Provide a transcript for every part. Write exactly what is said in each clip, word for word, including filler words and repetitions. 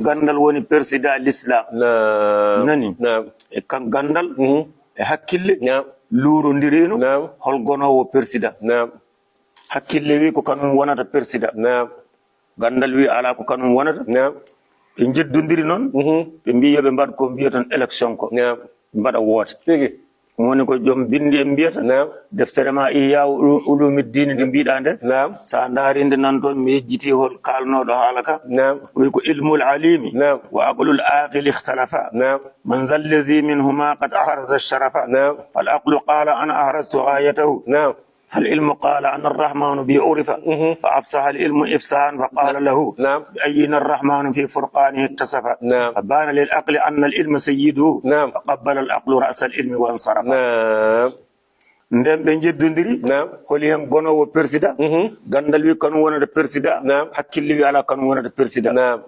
Gandal woni persida l'islam. Naam. Nani? Naam. E kan gandal, mhm, e hakkille, naam, luurondirino, naam, hol gonoowo persida. Naam. Hakkille wi ko kanum wonata persida. Naam. Gandal wi ala ko kanum wonata. Naam. Ɓe njeddondiri noon, mhm, ɓe mbi yo ɓe mbaɗ ko mbiyaton élection ko. Naam. Ɓe mbaɗa woote. Tigi. Ɗum woni ko joom binndi en mbiyata. Naam. Deftere ma Ihya Ulu-, Ulumiddin nde mbiɗa nde. Naam. Sa ndaari nde nan toon, mi yejjiti hol kaalnooɗo haala ka. Naam. Wi ko ilmul alimi, naam, wa aqlul aqili ikhtalafa. Naam. Man dha alladhi minhuma qad ahraza sharafa. Naam. Fal aqlu qala ana ahraztu ghayatahu. Naam. فالعلم قال أنا الرحمن بي عرف. Mhm. فأفصح العلم إفصاحا فقال له نعم. بأينا الرحمن في فرقانه اتصف. نعم. فبان للعقل أن العلم سيده نعم. فقبل العقل رأس العلم وانصرف. Naam. Nden ɓe njeddondiri, naam, holi hen gonoowo persida, mhm, gandal wi kanum wonata persida, naam, hakkille wi ala kanum wonata persida. Naam.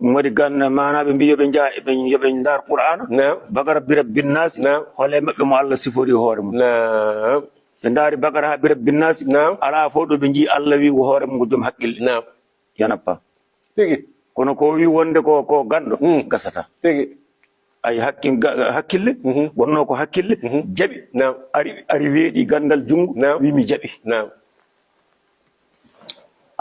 Ɗum waɗi ganda maanaaɓe mbi yo ɓe njaa, yo ɓe, yo ɓe ndaar Qur'aana. Naam. Bagara bira binnaasi. Naam. Hol e maɓɓe mo Allah sifori hoore mum. Naam. Ɓe ndaari Bagara haa bira binnaasi. Naam. Alaa fof ɗo ɓe njii Allah wi ko hoore mum ko joom hakkille. Naam. Yana pa. Tigi. Kono ko wi wonde ko, ko ganndo, mm, gasata. Tigi. Ay hakki-, ga-, hakkille, mhm, wonno ko hakkille, mhm, jaɓi. Naam. Ari, ari weeɗi gandal junngo, naam, wi mi jaɓi. Naam.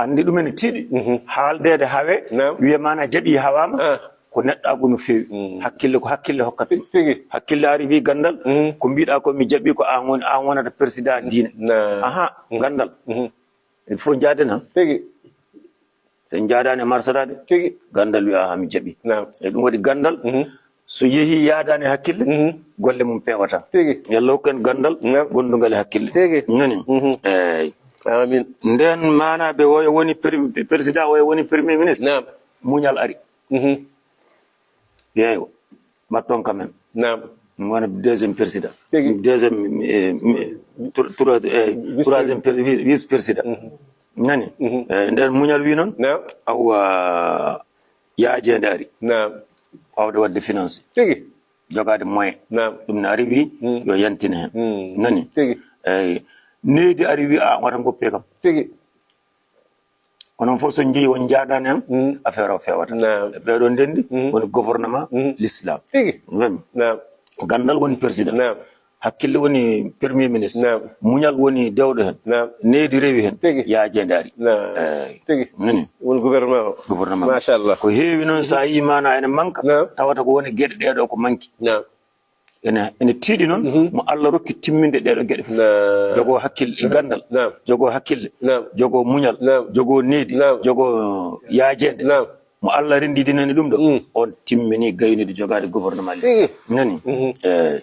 Anndi ɗum ene tiiɗi. Mhm. Haaldeede hawe, naam, wiya maana jaɓi hawaama, ah, ko neɗɗaagu no feewi. Mm. Hakkille ko hakkille hokkata. Tigi. Hakkille ari wi gandal, mhm, ko mbiɗa ko mi jaɓi ko an woni, an wonata président diine. Naam. Aha, mhm, gandal. Mhm. Il faut njaaden han. Tigi. So en njaadaani e marsadaade, tigi, gandal wiya aha mi jaɓi. Naam. E ɗum waɗi gandal, mhm, so yehi yaadaani e hakkille, mhm, golle mum peewata. Tigi. Yo Allah hokku en gandal, naam, gondungal e hakkille. Tigi. Nani? Mhm. Eey. Amin. Nden maanaaɓe oyo woni pre-, président, oyo woni premier ministre. Naam. Muñal ari. Mhm. Yeeyo. Mbatton quand même. Naam. Mi wona deuxième président. Tigi. Deuxième, eh, mi-, tro-, tro-, eh, vice troisième président. Pré-, vi-, vice président. Mhm. Nani? Mhm. Eh, nden muñal wi noon. Naam. Awa, yaajeende ari. Naam. Waawde waɗde financé. Tigi. Jogaade moyen. Naam. Ɗum ne ari wi, mm, yo yantine heen. Mm. Nani? Tigi. Eey, nehdi ari wi, a wata ngoppe kam. Tigi. Kono fof so njii won njaadaani heen, mm, affaire o feewata. Naam. E ɓeeɗo ndenndi, mm, woni gouvernement, mm, l'islam. Tigi. Nani? Naam. Gandal woni président. Naam. Hakkille woni premier ministre. Naam. Muñal woni dewɗo heen. Naam. Nehdi rewi heen. Tigi. Yaajeende ari. Naam. Eey. Tigi. Nani? Woni gouvernement o. Gouvernement. Machallah. Ko heewi noon, so a yii maana ene manka, naam, tawata ko woni geɗe ɗeeɗo ko manki. Naam. Ene, ene tiiɗi noon, mhm, mo Allah rokki timminde ɗeeɗo geɗe fof. Naam. Jogoo hakkille e gandal. Naam. Jogoo hakkille. Naam. Jogoo muñal. Naam. Jogoo nehdi. Naam. Jogoo yaajeende. Naam. Mo Allah renndidinani ɗum ɗo, mm, on timmini gaynude jogaade gouvernement leydi. Mm. Nani? Mhm. Eey.